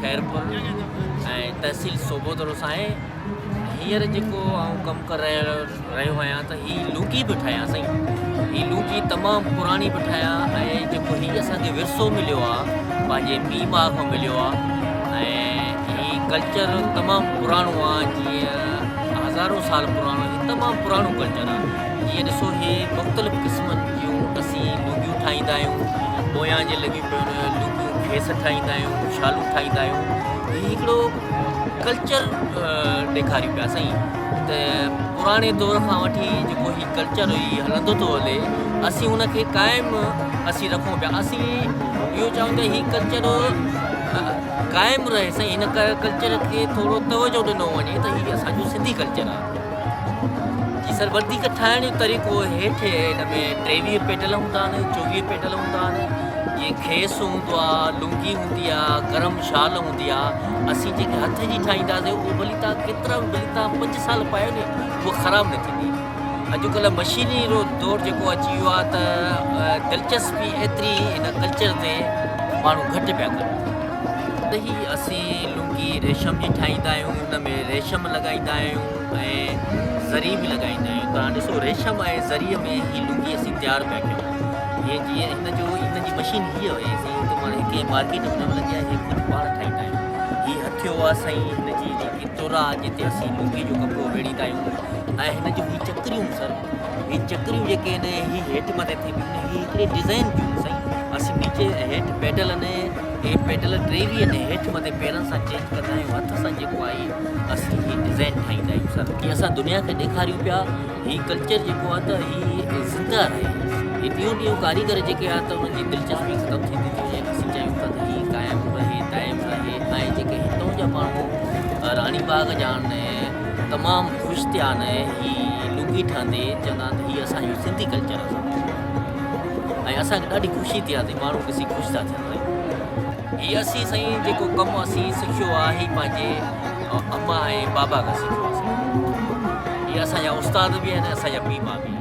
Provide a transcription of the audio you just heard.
خيرپور ۽ تحصيل صوبودڙو سان آهي. هينئر جيڪو آئون ڪم ڪري رهيو آهيان ته هي لونگي به ٺاهيان سائين. هي لونگي تمام پراڻي به ٺاهيان ۽ جيڪو هي اسان کي ورثو مليو آهي پنهنجي پيء ماء کان مليو آهي ۽ هي ڪلچر تمام پراڻو آهي جيئن هزارون سال پراڻو هي تمام پراڻو ڪلچر آهي. جيئن ڏسو هي مختلف قسمن جون اسين لونگيون ٺاهيندا آهيون پويان جي لڳيون پيون آهن لونگيون کيس ٺاهيندا آهيون شالون ٺاهيندا آهيون هي هڪڙو ڪلچر ڏيکاريون پيا سائين ته پراڻي دور کان وٺي جيڪو هي ڪلچر هي هلندو ٿو هلي اسين ان کي قائم اسين رکون پيا اسين اهو چاهيون ته هي ڪلچر قائم رهي سائين هن ڪلچر کي ٿورو توجه ڏنو وڃي ته هي اسانجو سنڌي ڪلچر آهي جي سر وڌيڪ ٺاهڻ جو طريقو هيٺ هن ۾ 23 پيڊل هوندا آهن 24 پيڊل هوندا آهن جيئن کيس هوندو آهي لونگي هوندي آهي گرم شال هوندي آهي اسين جيڪي هٿ جي ٺاهينداسي اهو ڀلي تان ڪيترا به ڀلي تان 5 سال پايو ني اهو خراب نه ٿيندي اڄڪلهه مشيني رو دور جيڪو اچي ويو آهي ته دلچسپي ايتري هن ڪلچر تي ماڻهو گهٽ پيا ڪن ته هي اسين لونگي ريشم جي ٺاهيندا آهيون ان ۾ ريشم لڳائيندا آهيون ۽ زري به لڳائيندا آهيون توهان ڏسو ريشم ۽ زريء ۾ هي لونگي اسين تيار پيا ڪيون هي جيئن هن جو هن جي مشين هيء هئي سائين هتي ماڻهو هڪ مارڪيٽ ۾ نه ملندي آهي هي خود پاڻ ٺاهيندا آهيون هي هٿيو آهي سائين هن جي جيڪي تر آهي جتي اسين لونگي جو ڪپڙو ويڙهيندا آهيون ۽ هن جون هي چڪريون سر هي چڪريون جيڪي آهن هي هيٺ مٿي ٿي پيون هي هڪڙي ڊزائين جون سائين اسين نيچي هيٺ پيڊل آهن هي پيڊل 23 آهن هيٺ مٿي پيرن سان چينج ڪندا آهيون هٿ سان جيڪو آهي اسين هي ڊزائين ٺاهيندا آهيون سر هي اسان دنيا کي ڏيکاريون پيا هي ڪلچر جيڪو آهي ته هي زنده رهي هي ڏينهون ڏينهون ڪاريگر جيڪي آهي ته انهن جي دلچسپي ختم ٿيندي ٿي وڃي اسين چاهيون ٿا ته هي قائم رهي دائم رهي ۽ جيڪي هتون جا ماڻهو راڻي باغ جا آهن تمام خوش ٿيا آهن هي لونگي ٺهندي چوندا آهن ته هي اسان جو سنڌي ڪلچر آهي ۽ اسان کي ڏاڍي خوشي ٿي آهي ته ماڻهو ڏسي خوش ٿا ٿين سائين هي اسين سائين جيڪو ڪم اسين سکيو آهي هي پنهنجي اما ۽ بابا کان سکيو آهي سائين هي اسان جا استاد به آهن اسان جا پيء ماء به.